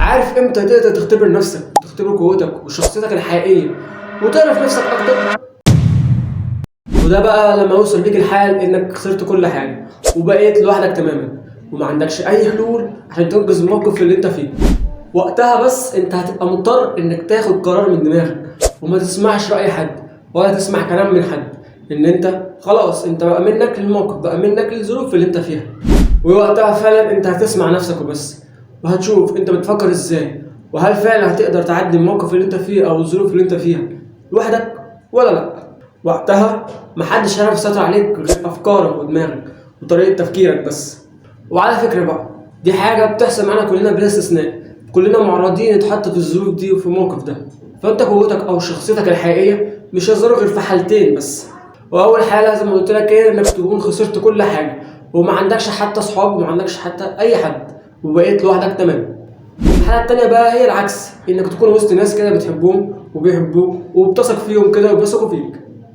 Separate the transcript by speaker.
Speaker 1: عارف امتى تقدر تختبر نفسك، تختبر قوتك وشخصيتك الحقيقية وتعرف نفسك اكتر؟ وده بقى لما يوصل بيك الحال انك خسرت كل حاجة وبقيت لوحدك تماما وما عندكش اي حلول عشان تنقذ الموقف اللي انت فيه. وقتها بس انت هتبقى مضطر انك تاخد قرار من دماغك وما تسمعش رأي حد ولا تسمع كلام من حد، ان انت خلاص انت بقى منك للموقف، بقى منك للظروف اللي انت فيها. ووقتها فعلا انت هتسمع نفسك وبس، وهتشوف انت بتفكر ازاي، وهل فعلا هتقدر تعدي الموقف اللي انت فيه او الظروف اللي انت فيها لوحدك ولا لا. وقتها محدش هيعرف يسيطر عليك غير افكارك ودماغك وطريقة تفكيرك بس. وعلى فكرة بقى، دي حاجة بتحصل معانا كلنا بلا استثناء، كلنا معرضين نتحط في الظروف دي وفي الموقف ده. فانت قوتك او شخصيتك الحقيقية مش هيظهروا غير في حالتين بس. واول حالة زي ما قلت لك كده، انك تكون خسرت كل حاجة وما عندكش حتى صحاب وما عندكش حتى اي حد وبقيت لوحدك تماما. الحالة التانية بقى هي العكس، انك تكون وسط ناس كده بتحبهم وبيحبوك وبتثق فيهم كده وبيثقوا فيك.